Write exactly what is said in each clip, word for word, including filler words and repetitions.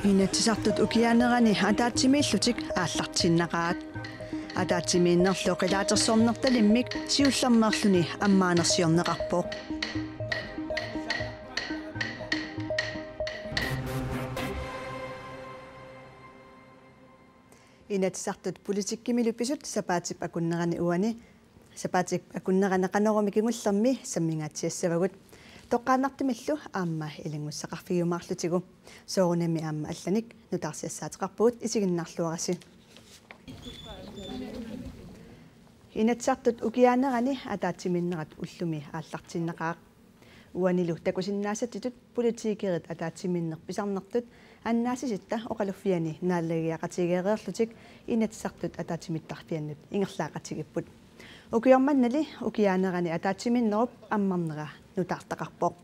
Inatsisartut ukiaanerani ataatsimiillutik aallartinnaqaat. Ataatsimiinnerlu qilaatersornertalimmik siullermeerluni ammaanersiorneqarpoq. Inatsisartut politikkimilu pisut sapaatip akunnerani uani, sapaatip akunnerani Qanorumi kingullermi sammingaatsiassavagut. Toqqaannartumillu aamma ilanngussaqarfigiumaarlutigu. Soorunami aamma allanik nutaarsiassaateqarpugut, isiginnaarluarisi. Inatsisartut ukiaanerani ataatsimiinnerat ullumi aallartinnaqaaq. Uanilu takusinnaasatitut politikerit ataatsimiinneq pisarnertut annaasisitta oqaluffiani naalagaqatigeereerlutik Inatsisartut ataatsimiittarfiannut ingerlaaqatigiipput. Ukioq mannali ukiaanerani ataatsimiinnerup ammarnera nutaartaqarpoq.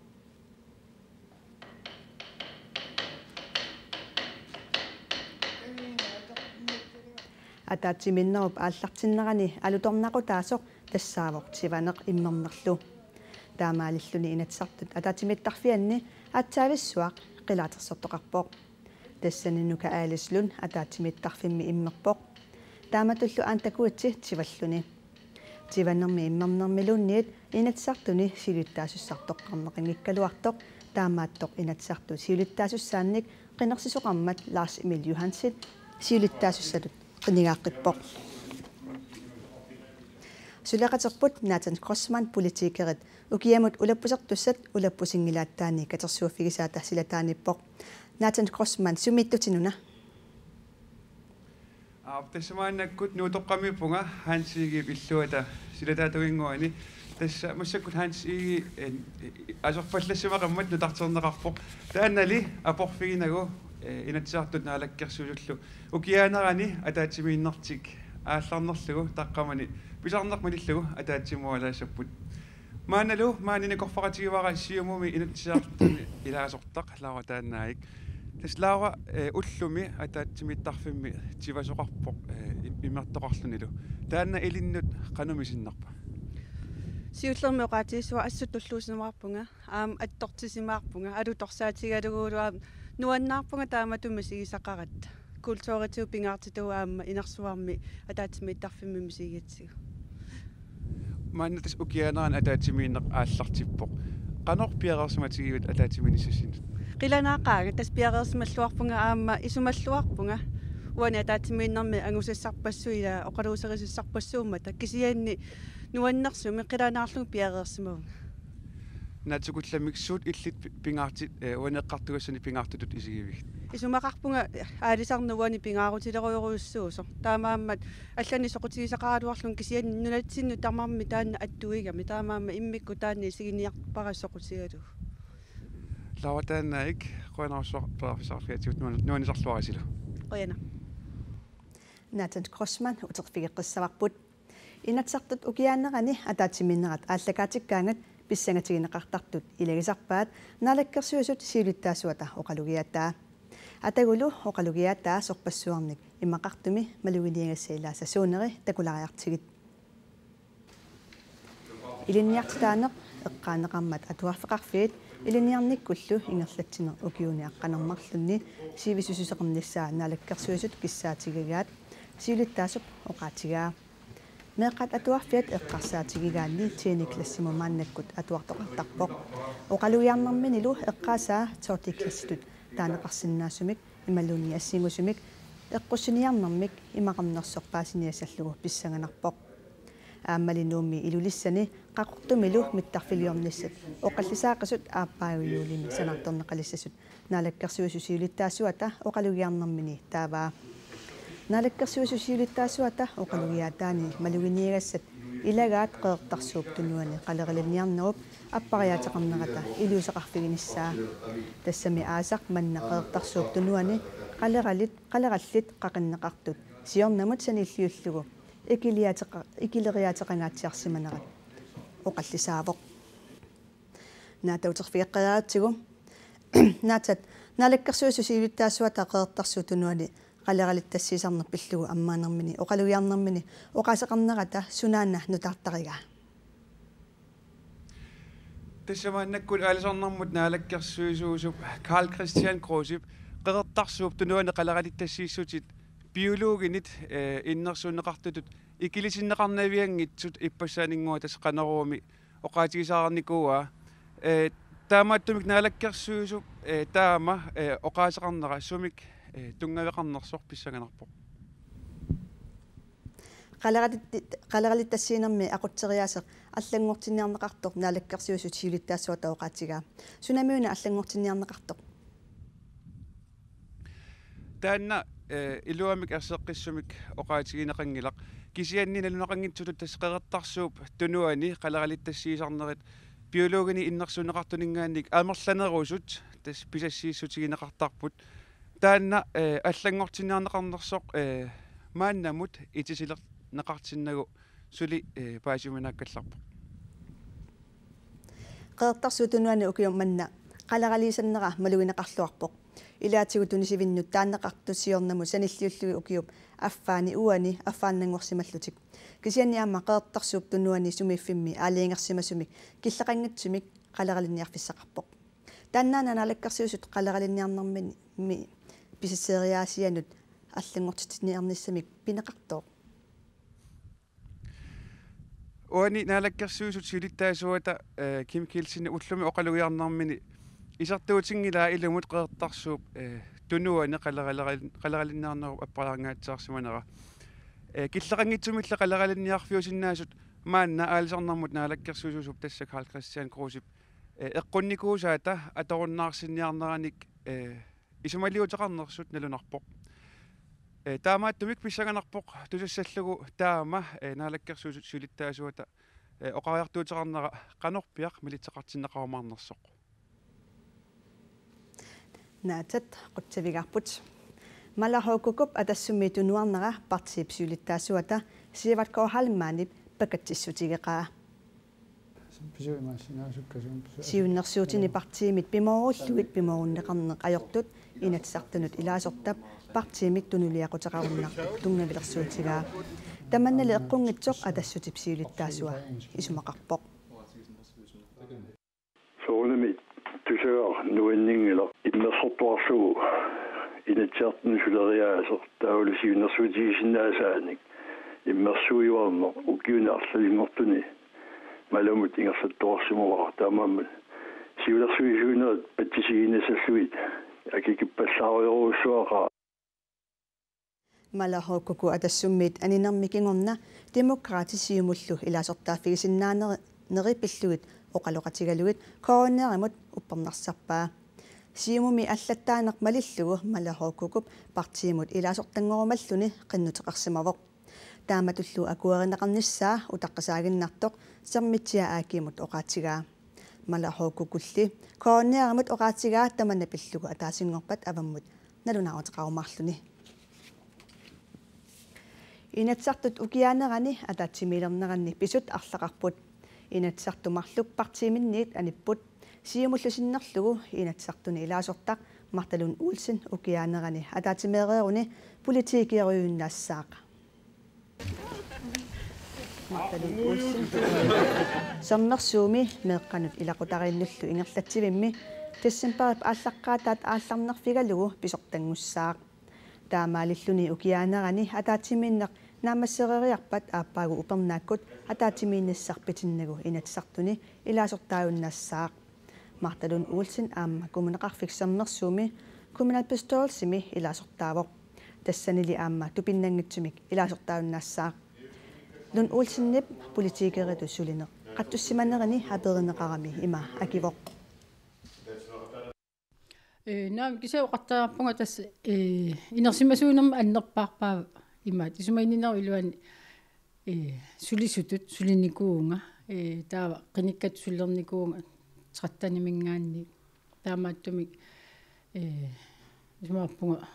Ataatsimiinnerup aallartinnerani alutornaqutaasoq tassaavoq Tivaneq immernerlu. Taamaalilluni Inatsisartut ataatsimiittarfianni aatsaavissuaq qilaatersortoqarpoq. Tassani Nuka Alice Lund ataatsimiittarfimmi immerpoq. Taamatullu Aanta Kuitsi Tivalluni. Tivanermi immernermiluunniit Inatsisartuni siulittaasussaq toqqarneqanngikkaluartoq, taamaattoq Inatsisartut siulittaasussaannik qinersisoqarmat Lars Emil Johansen siulittaasussatut qinigaaqqippoq. Suleqaterput Nathan Grossmann politikerit ukiamut ulappusertussat ulappusinngilaat taanni katersuuffigisaata silataaniippoq. Nathan Grossmann, sumiittutit una? Aap, tassa maannakkut Nuutoqqamiippunga Hans Egedep illuata silataatunginnguani. Tassa massakkut Hans Egede, eh, aserfallassimaqimmat nutarterneqarpoq. Taannali aporfiginagu, eh, Inatsisartut Naalakkersuisullu ukiaanerani ataatsimiinnertik aallarnerlugu taqqamani pisarneq malillugu ataatsimualaassapput. Maannalu maani nakorfaqatigivara Siumumi Inatsisartuni ilaasortaq Laura Taannaik. Tassa Laura, eh, ullumi ataatsimiittarfimmi tivasoqarpoq, eh, im-, immertoqarlunilu. Taanna ilinnut qanoq misinnarpa? Siullermik oqaatigissuara assut tulluusimaarpunga, aamma attortissimaarpunga, alutorsaatigalugulu aamma nuannaarpunga taamatut misigisaqaratta. Kulturitigut pingaartitagut aamma inersuarmi ataatsimiittarfimmi misigigatsigu. Maanna tassa ukiaanerani ataatsimiinneq aallartippoq. Qanoq piareersimatigivit ataatsimiinnissassinnut? Qilanaaqaanga, tassa piareersimalluarpunga aamma isumalluarpunga. Uani ataatsimiinnermi angusassarpassuit ila oqaluuserisassarpassuummata, kisianni nuannersumik qilanaarlunga piareersimavunga. Naatsukullammik suut illit pi-, pingaartit, eh, uani eqqartugassani pingaartutut isigivigit? Isumaqarpunga aalisarneq uani pingaarutilerujorujussuusoq. Taamaammat allanik soqutigisaqaraluarlunga kisianni nunatsinnut tamarmik taanna attuigami. Taamaammat immikkut taanna isiginiarpara soqutigalugu. Laura Taannaik, qujanarsuaq periarfissaqarfiatigut, nuan-, nuannisarluarisilu. Qujanaq. Nathan Grossmann uterfigeqqissavarput. Inatsisartut ukiaanerani ataatsimiinnerat aallakaatikkaangat pissangatigineqartartut ilagisarpaat Naalakkersuisut siulittaasuata oqalugiataa. Atagulu oqalugiataa sorpassuarnik imaqartumi maluginiagassat ilaasa suuneri takulaariartigit. Ilinniartitaaneq eqqaaneqarmat atuarfeqarfiit ilinniarnikkullu ingerlatsineq ukiuni aqqaneq-marlunni sivisussuseqarnissaa Naalakkersuisut kissaatigigaat siulittaasup oqaatigaa. Meeqqat atuarfiat eqqarsaatigigaanni tiende klassimut maannakkut atuartoqartarpoq. Oqalugiarnerminilu eqqaasaa tolvte klassitut taaneqarsinnaasumik imaluunniit assingusumik eqqussiniarnermik imaqarnersoq paasiniassallugu pissanganarpoq. Aammali Nuummi Ilulissani Qaqortumilu mittarfiliornissat oqallisaaqisut aappaagu juulimi sanaartorneqalissasut Naalakkersuisut siulittaasuata oqalugiarnermini taavaa. Naalakkersuisut siulittaasuata oqalugiaataani maluginiagassat ilagaat Qeqertarsuup Tunuani qaleralinniarnerup appariaateqarnerata iliuuseqarfiginissaa. Tassami aasaq manna Qeqertarsuup Tunuani qaleralit, qalerallit qaqinneqartut siornamut sanilliullugu ikiliaateqa-, ikileriaateqangaatsiarsimanerat oqallisaavoq. Naata uterfigeqqeriarutsigu. Naata, Naalakkersuisut siulittaasuata Qeqertarsuup Tunuani qaleralittassiisarneq pillugu ammaanermini oqalugiarnermini oqaaseqarnerata sunaana nutaartarigaa? Tassa maannakkut aalisarnermut naalakkersuisuusup Karl-Kristian Krusep Qeqertarsuup Tunuani qaleralittassiissutit biologinit, eh, innersuunneqartutut ikilisinneqarnavianngitsut ippassaaninnguaq tassa Qanoruumi oqaatigisaarnikuuaa. Eh, taamaattumik naalakkersuisup, eh, taama, eh, oqaaseqarnera sumik, eh, tunngaveqarnersoq pissanganarpoq. Qaleralitti-, qaleralittassiinermi aqutseriaaseq allanngortinniarneqartoq naalakkersuisut siulittaasuata oqaatigaa. Sunamiuna allanngortinniarneqartoq? Taanna, eh, iluamik erseqqissumik oqaatigineqanngilaq. Kisianni nalunaqanngitsutut tassa Qeqertarsuup Tunuani qaleralittassiisarnerit biologinit innersuunneqartuninngaanniit amerlanerusut tassa pisassiissutigineqartarput. Taanna, eh, allanngortinniarneqarnersoq, eh, maannamut itisilerneqartinnagu suli, eh, paasiuminaakkallarpoq. Qeqertarsuup Tunuani ukiup manna qaleraliisannera malugineqarluarpoq. Ilaatigut tunisivinnut taaneqartut siornamut sanilliullugit ukiup affaani uani affaannanngorsimallutik. Kisianni aamma Qeqertarsuup Tunuani sumiiffimmi aalajangersimasumik killeqanngitsumik qaleralinniarfissaqarpoq. Taannaana naalakkersuisut qaleraliiniarnermini pisasseriaasianut allanngortitsiniarnissamik pineqartooq? Uani naalakkersuisut siulittaasuata, eh, Kim Kielsen ullumi oqalugiarnermini isertuutinngilaa ilumut Qeqertarsuup, eh, Tunuani qaleraleraal-, qaleralinniarnerup appariarngaatsiarsimanera. Eh, killeqanngitsumilli qaleralinniarfiusinnaasut maanna aalisarnermut naalakkersuisuusup tassa Karl-Kristian Krusep, eh, eqqunnikuusaata atorunnaarsinniarneranik, eh, isumaliuteqarnersut nalunarpoq. Eh, taamaattumik pissanganarpoq tusassallugu taama, eh, naalakkersuisut siulittaasuata, eh, oqariartuuteqarnera qanorpiaq militseqartinneqarumaarnersoq. Naattat qutsavigaarput. Mala H K K-p Atassummiit tunuarnera partiip siulittaasuata Sivert K. Heilmannip pakatsissutigeqaa. Siunnersuutini partiimit pimoorullugit pimoorunneqarneq ajortut Inatsisartunut ilaasortap partiimit tunuliaquteqarunnartup tunngavilersuutigaa. Tamannali eqqunngitsoq Atassutip siulittaasua isumaqarpoq. Soorunami tusagaq nuanninngilaq immersortuarlugu Inatsisartuni suleriaaseq taavalu siunnersuutigisinnaasaanik immersuiuarneq ukiuni arlalinngortuni Malamut ingerlattuarsimavara, taamaammat siulersuisuunerit patsisigiinnassallugit akikippallaarujorujussuaqaaq. Mala H K K Atassummiit aninermi kingorna Demokraatit Siumullu ilaasortaaffigisinnaanerit pillugit oqaloqatigalugit KNR-imut uppernarsarpaa. Siumumi allattaaneq malillugu Mala H K K-p partiimut ilaasortanngorumalluni qinnuteqarsimavoq. Taamatullu akuerineqarnissaa utaqqisaaginnartoq Sermitsiaq A/G-mut oqaatigaa. Mala H K K-lli KNR-imut oqaatigaa tamanna pillugu ataasinngorpat avammut nalunaaruteqarumaarluni. Inatsisartut ukiaanerani ataatsimiilerneranni pisut arlaqarput. Inatsisartut marluk partiiminniit anipput. Siumullu sinnerlugu Inatsisartuni ilaasortaq Martha Lund Olsen ukiaanerani ataatsimeereeruni politikeriujunnaassaaq. Martha Lund Olsen Sermersuumi meeqqanut ilaqutariinnullu ingerlatsivimmi decembarip aallaqqaataat aallarnerfigalugu pisortanngussaaq. Taamaalilluni ukiaanerani ataatsimiinneq naammassereeriarpat aappaagu upernaakkut ataatsimiinnissaq pitinnagu Inatsisartuni ilaasortaajunnaassaaq. Martha Lund Olsen aamma Kommuneqarfik Sermersuumi kommunalbestyrelsimi ilaasortaavoq. Tassanili aamma tupinnanngitsumik ilaasortaajunnaassaaq. Lund Olsenip politikeritut sulineq qatsussimanerini aperineqarami ima akivoq. Ee, naamik, kisianni oqartariaqarpunga tassa, ee, inersimasuunermi annerpaarpaava imaat. Isumaginninnerup iluani, ee, sulisutut sulinikuuvunga, ee, taava qinikkatut sulernikuuvunga tretteniminngaanniit. Taamaattumik, ee, isumaqarpunga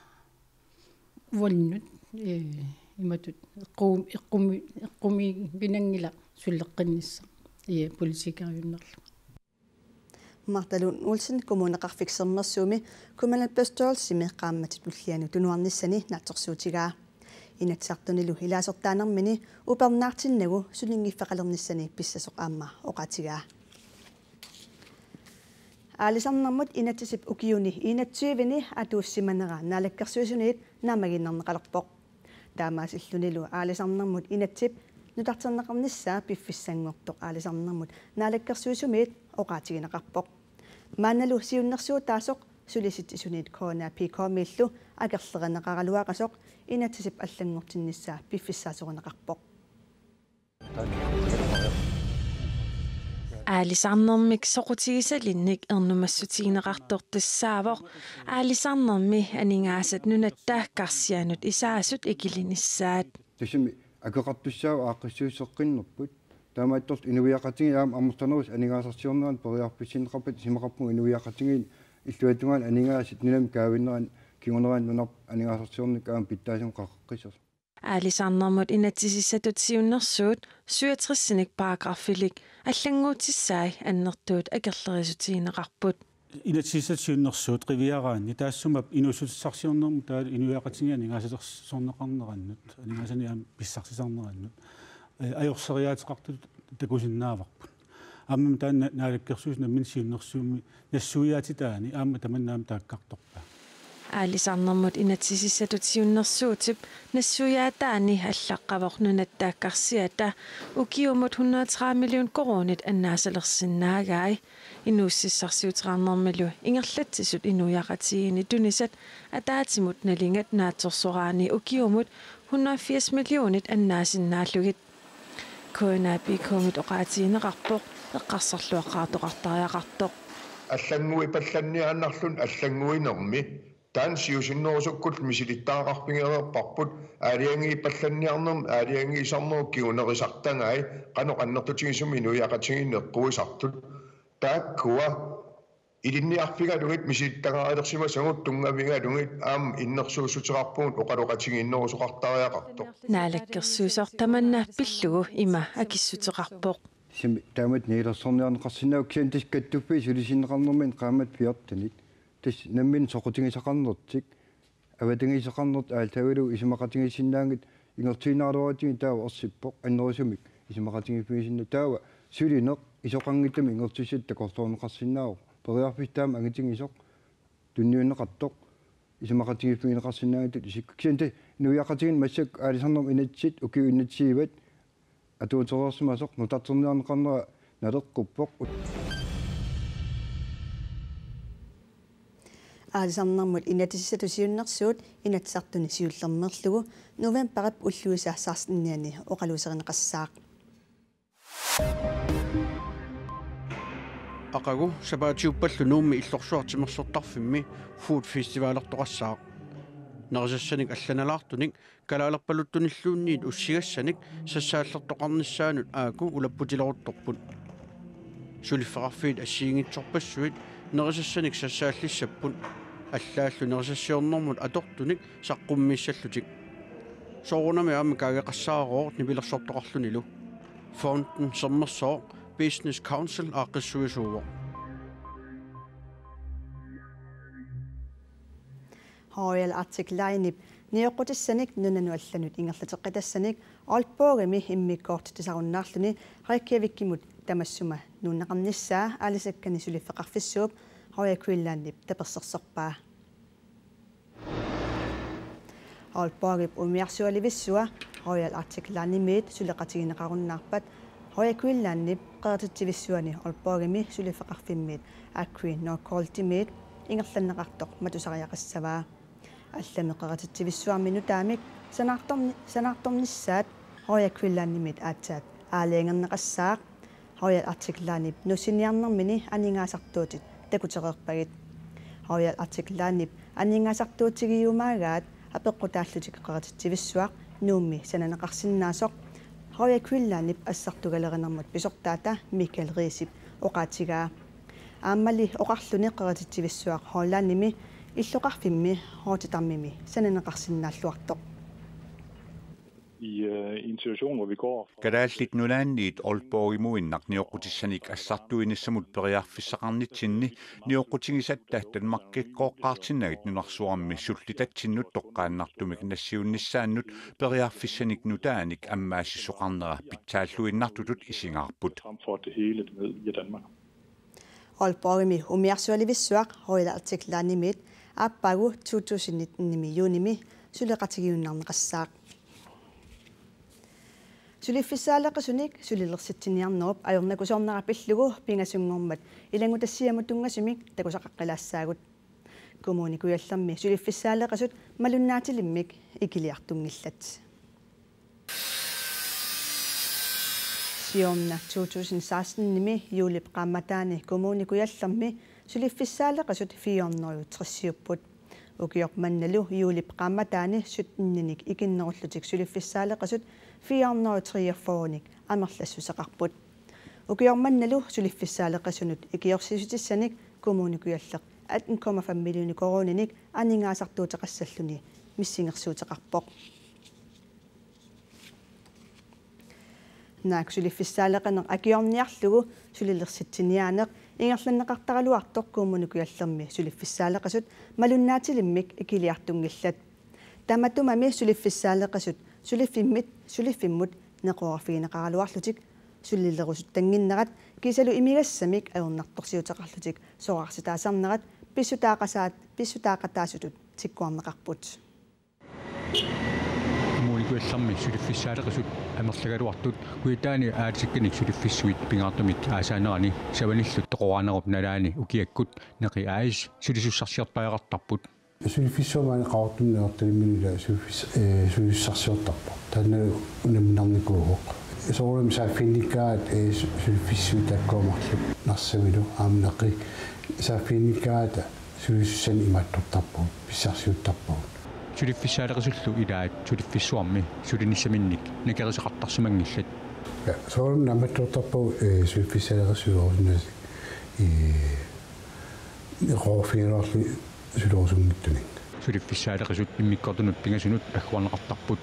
uannut, ee, imatut eqqu-, eqqumi-, eqqumiiginanngilaq suleqqinnissaq, ee, politikeriunnerlunga. Martha Lund Olsen Kommuneqarfik Sermersuumi kommunalbestyrelsimi qaammatip tullianut tunuarnissani naatsorsuutigaa. Inatsisartunilu ilaasortaanermini upernaartinnagu sulinngiffeqalernissani pissasoq aamma oqaatigaa. Aalisarnermut inatsisip ukiuni enogtyveni atuussimanera Naalakkersuisuniit naammagiinnarneqalerpoq. Taamaasillunilu aalisarnermut inatsisip nutarterneqarnissaa piffissanngortoq aalisarnermut Naalakkersuisumiit oqaatigineqarpoq. Maannalu siunnersuutaasoq sulisitsisuniit K N A P K-miillu akerlerineqaraluaqasoq inatsisip allanngortinnissaa piffissaasorineqarpoq. Aalisarnermik soqutigisalinnik ernumassutigineqartoq tassaavoq aalisarnermi aningaasat nunatta karsianut isaasut ikilinissaat. Tassami akeqartussaavoq aaqqissuusseqqinnerput. Taamaattorli inuiaqatigiit aamma amerlanerusut aningaasarsiornerannik periarfissinneqarpata isumaqarpunga inuiaqatigiit illuatungaani aningaasat nunami kaavinneranni kinguneranni nunarput aningaasarsiornikkut aamma pitsaasumik qaqeqqissasoq. Aalisarnermut inatsisissatut siunnersuut syvogtresinik paragraffilik allannguutissai annertuut akerlerissutigineqarput. Inatsisissatut siunnersuut qiviaraanni taassuma inuussutissarsiornermut taavalu inuiaqatigiit aningaasalersorneqarnerannut, aningaasanik aamma pissarsisarnerannut, eh, ajorseriaateqartutut takusinnaavarput. Aammami taanna Naalakkersuisut namminneq siunnersuummik nassuiaatitaani aamma tamanna aamma taakkartorpaat. Aalisarnermut inatsisissatut siunnersuutip nassuiaataani allaqqavoq nunatta karsiata ukiumut hundrede og tredive million koruunit annaasalersinnaagai. Inuussutissarsiuteqarnermilu ingerlatsisut inuiaqatigiinni tunisat ataatsimut nalingat naatsorsoraanni ukiumut hundrede og firs millionit annaasinnaallugit. K N A P K-mit oqaatigineqarpoq eqqarsarluaqqaartoqartariaqartoq. Allannguipallanniaannarluni allannguinermi taanna siusinnerusukkullu misilittagaqarfigereerparput aalajangiipallanniarnermi aalajangiisarnerup kingunerisartagai qanoq annertutigisumik inuiaqatigiinni eqquisartut. Taakkua ilinniarfigalugit misilittagarilersimasagut tunngavigalugit aamma innersuussuteqarpugut oqaloqatigiinnerusoqartariaqartoq. Naalakkersuisoq tamanna pillugu ima akissuteqarpoq. Simi taamatut niilersorniarneqarsinnaavoq kisianni tassa kattuffiit sulisinneqarnermini qaammatit fjortenit. Tassa namminneq soqutigisaqarnertik, avatangiiseqarnertik aallaavigalugu isumaqatigiissinnaanngitsut ingerlaannaraluaratsigu taava ersippoq annerusumik isumaqatigiiffigisinnaasut taava sulineq isoqanngitsumik ingerlatissatta takorloorneqarsinnaavoq. Periarfissaq taama angitigisoq tunniunneqartoq isumaqatigiiffigineqarsinnaanngitsutut isikkoq. Kisianni tassa inuiaqatigiinni massakkut aalisarnermut inatsisit ukiut enogtyvet atuutereersimasoq nutarterniarneqarnera naleqquppoq. Aalisarnermut inatsisissatut siunnersuut Inatsisartuni siullermeerlugu novembarip ulluisa sekstenianni oqaluuserineqassaaq. Aqagu sapaatiuppallu Nuummi Illorsuaq Timersortarfimmi food festivalertoqassaaq. Nerisassanik allanalaartunik kalaalerpaluttunilluunniit ussigassanik sassaallertoqarnissaanut aaku ulapputileruttorput. Suliffeqarfiit assigiinngitsorpassuit nerisassanik sassaallissapput. Allaallu nerisassiornermut atortunik saqqummiissallutik. Soorunami aamma kaageqassaarooq nipilersortoqarlunilu. Fonden Sermersooq Business Council aaqqissuisuuvoq. Royal Arctic Linep nioqqutissanik nunanut allanut ingerlateqqitassanik Aalborgimi immikkoortitsisarunnaarluni Reykjavikimut tamassuma nuunneqarnissaa aalisakkani suliffeqarfissuup Royal Greenlandip tapersersorpaa. Aalborgip umiarsualivissua Royal Arctic Linemiit suleqatigineqarunnaarpat Royal Greenlandip qerititsivissuani Aalborgimi suliffeqarfimmiit Agri Norcoldimiit ingerlanneqartoq matusariaqassavaa. Allami qerititsivissuarmi nutaamik sanaartorni-, sanaartornissaat Royal Greenlandimiit aatsaat aalajangerneqassaaq. Royal Arctic Linep nuussiniarnermini aningaasartuutit takutereerpagit. Royal Arctic Linep aningaasartuutigiumaagaat apeqqutaallutik qerititsivissuaq Nuummi sananeqarsinnaasoq Royal Greenlandip assartugalerinermut pisortaata Michael Riisip oqaatigaa. Aammali oqarluni qerititsivissuaq Hollandimi illoqarfimmi Rotterdammimi sananeqarsinnaalluartoq. I, øh, i en situation, hvor vi går fra Kalaallit Nunaanniit Aalborgimuinnaq nioqqutissanik assartuinissamut periarfissaqarnitsinni nioqqutigisatta Danmarkikkooqqaartinnagit nunarsuarmi sullitatsinnut toqqaannartumik nassiunnissaannut periarfissanik nutaanik ammaassisoqarnera pitsaalluinnartutut isigaarput. Frem for, at det hele ned via Danmark. Aalborgimi umiarsualivissuaq Royal Arctic Linemiit aappaagu to tusind nitten-imi juunimi suleqatigiunnaarneqassaaq. Suliffissaaleqisunik sulilersitsiniarnerup ajornakusoornera pillugu pingasunngormat ilanngutassiamut tunngasumik takusaqaqqilaassaagut. Kommune Kujallermi suliffissaaleqisut malunnaatilimmik ikiliartunngillat. Siorna to tusind seksten-imi juulip qaammataani Kommune Kujallermi suliffissaaleqisut fire hundrede og tres-iupput. Ukioq mannalu juulip qaammataani sytten-inik ikinnerullutik suliffissaaleqisut fire hundrede og treogfyrre-nik amerlassuseqarput. Ukioq mannalu suliffissaaleqisunut ikiorsiissutissanik Kommune Kujalleq atten komma fem millioner koruuninik aningaasartuuteqassalluni missingersuuteqarpoq. Naak suliffissaaleqineq akiorniarlugu sulilersitsiniaaneq ingerlanneqartaraluartoq Kommune Kujallermi suliffissaaleqisut malunnaatilimmik ikiliartunngillat. Tamatumami suliffissaaleqisut suliffimmit, suliffimmut neqeroorfigineqaraluarlutik sulilerusuttannginnerat kiisalu imigassamik ajornartorsiuteqarlutik soraarsitaasarnerat pissutaaqasaat-, pissutaaqataasutut tikkuarneqarput. Kommune Kujallermi suliffissaaleqisut amerlagaluartut Kujataani aalisakkanik suliffissuit pingaartumik aasaanerani Savanillu toqoraanerup nalaani ukiakkut Neqi A/S sulisussarsiortariaqartarput. Suliffissuarmi Qaqortumi Nanortalimmilu ila suliffis-, ee, sulisussarsiortarpoq. Taanna unammillernikuuvoq. Soorunami saaffiginnikkaat, ee, su-, suliffissuit taakkua marluk Narsamilu aamma Neqi saaffiginnikkaat sulisussanik imaattortarpagut, pissarsiuttarpagut. Suliffissaaleqisullu ilaat suliffissuarmi sulinissaminnik nakerisaqartarsimanngillat. Ja, soorunami naammattoortarpagut, ee, suliffissaaleqisut sulerusunnaasut, ee, neqeroorfigigaluarlugit sulerusunngitsunik. Suliffissaaleqisut immikkoortunut pingasunut agguarneqartarput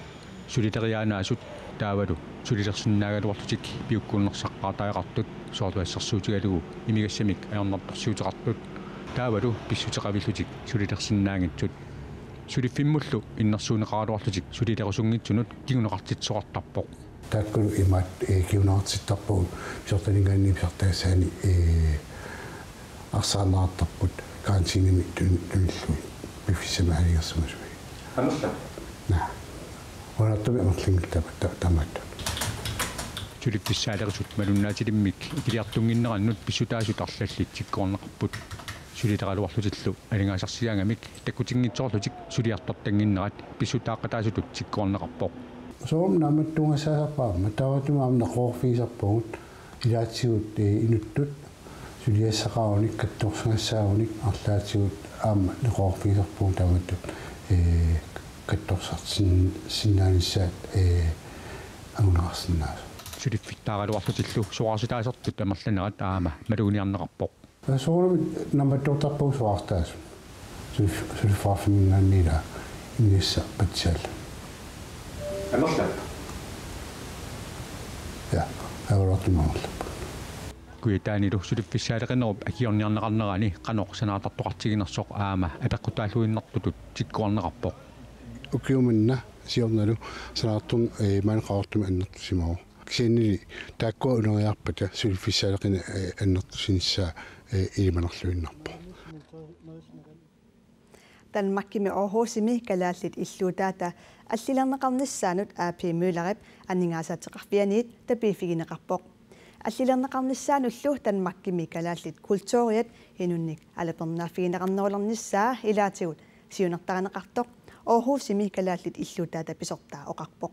sulileriaannaasut taavalu sulilersinnaagaluarlutik piukkunnarsaqqaartariaqartut soorlu assersuutigalugu imigassamik ajornartorsiuteqartut taavalu pissuteqavillutik sulilersinnaanngitsut. Suliffimmullu innersuunneqaraluarlutik sulilerusunngitsunut kinguneqartitsisoqartarpoq. Taakkulu imaat, ee, kinguneqartittarpagut pisortaninngaanniit pisartagassaanik, ee, arsaarneqartarput karantænemik tun-, tunillugit piffissami aalajangersimasumi. Amerlap? Naa. Unaartumik amerlanngillat ta-, ta-, tamaat. Suliffissaaleqisut malunnaatilimmik ikiliartunnginnerannut pissutaasut arlallit tikkuarneqarput. Sulileraluarlutillu aningaasarsigaangamik takkutinngitsoorlutik suliartortannginnerat pissutaaqataasutut tikkuarneqarpoq. Soorunami naammattuugassaasarput aamma, taamaattumik aamma neqeroorfigisarpagut ilaatigut, ee, inuttut suliassaqarunik katsorsagassaarunik arlaatigut aamma neqeroorfigisarpagut taamatut, ee, katsorsartin-, sinnaanissaat, ee, anguneqarsinnaasoq. Suliffittaaraluarlutillu soraarsitaasartut amerlanerat aamma maluginiarneqarpoq. Soorunami naammattoortarpagut soraarsitaasut. Sulif-, suliffeqarfimminngaanniit ila inissaq patsiaalluni. Amerlap? Ja, ajoraluartumik amerlapput. Kujataanilu suliffissaaleqinerup akiorniarneqarnerani qanoq sanaartartoqartiginersoq aamma apeqqutaalluinnartutut tikkuarneqarpoq. Ukioq manna siornalu sanaartorneq, ee, maani Qaqortumi annertusimavoq. Kisiannili taakkua uneriarpata suliffissaaleqineq, ee, annertusinissaa, ee, ilimanarluinnarpoq. Danmarkimi Aarhusimi kalaallit illuutaata allilerneqarnissaanut A P Møllerip aningaasaateqarfianiit tapiiffigineqarpoq. Allilerneqarnissaanullu Danmarkimi kalaallit kulturiat inunnik alapernaaffigineqarnerulernissaa ilaatigut siunertarineqartoq Aarhusimi kalaallit illuutaata pisortaa oqarpoq.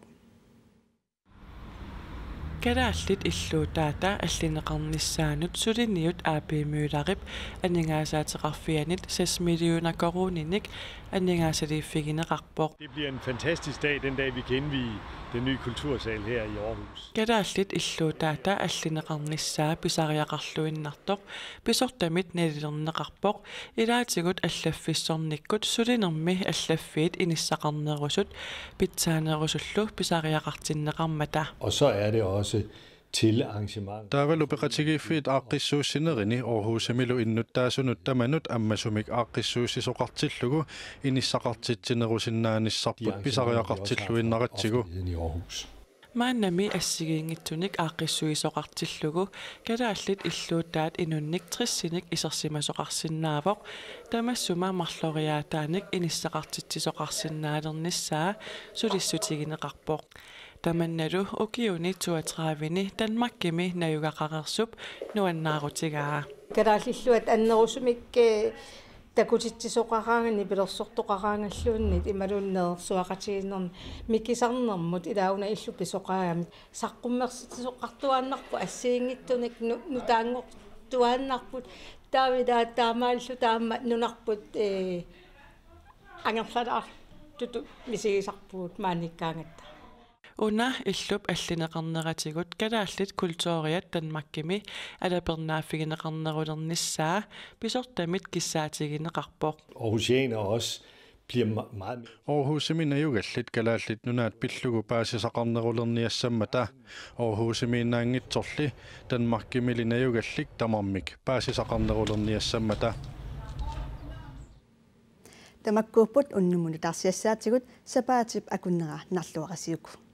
Kalaallit illuutaata allineqarnissaanut suliniut A P Møllerip aningaasaateqarfianit seks millioner koruuninik aningaasaliiffigineqarpoq. Det bliver en fantastisk dag, den dag vi kan indvie den nye kultursal her i Aarhus. Kalaallit illuutaata allineqarnissaa pisariaqarluinnartoq pisortamit nalilerneqarpoq, ilaatigut allaffissornikkut sulinermi allaffiit inissaqarnerusut pitsaanerusullu pisariaqartinneqarmata. Og så er det også til arrangement. Taavalu peqatigiiffiit aaqqissuussinerini Aarhusimilu innuttaasunut tamanut ammasumik aaqqissuussisoqartillugu inissaqartitsinerusinnaanissarput pisariaqartilluinnaratsigu. I Aarhus. Maannami assigiinngitsunik aaqqissuisoqartillugu kalaallit illuutaat inunnik tressinik isersimasoqarsinnaavoq, tamassuma marloriaataanik inissaqartitsisoqarsinnaalernissaa sulissutigineqarpoq. Tamannalu ukiuni toogtrediveni Danmarkimi najugaqareersup nuannaarutigaa. Kalaallilluat annerusumik, eh, takutitsisoqaraangat nipilersortoqaraangalluunniit imaluunniit neriusuaqatigiinnermi mikisarnermut ilaa una illup pisoqaagami saqqummersitsisoqartuaannarput assigiinngitsunik nu-, nutaanngortuaannarput taava ilaa taamaallu taama nunarput, eh, angerlalaartutut misigisarpugut maaniikkaangatta. Una illup allineqarneratigut kalaallit kulturiat Danmarkimi alapernaaffigineqarnerulernissaa pisortamit kissaatigineqarpoq. Aarhusianere også bliver me-, meget mere. Aarhusimi najugallit Kalaallit Nunaat pillugu paasisaqarnerulerniassammata. Aarhusimiinnaanngitsorli Danmarkimili najugallit tamarmik paasisaqarnerulerniassammata. Tamakkuupput unnummut nutaarsiassaatigut, sapaatip akunnera naluarisiuk.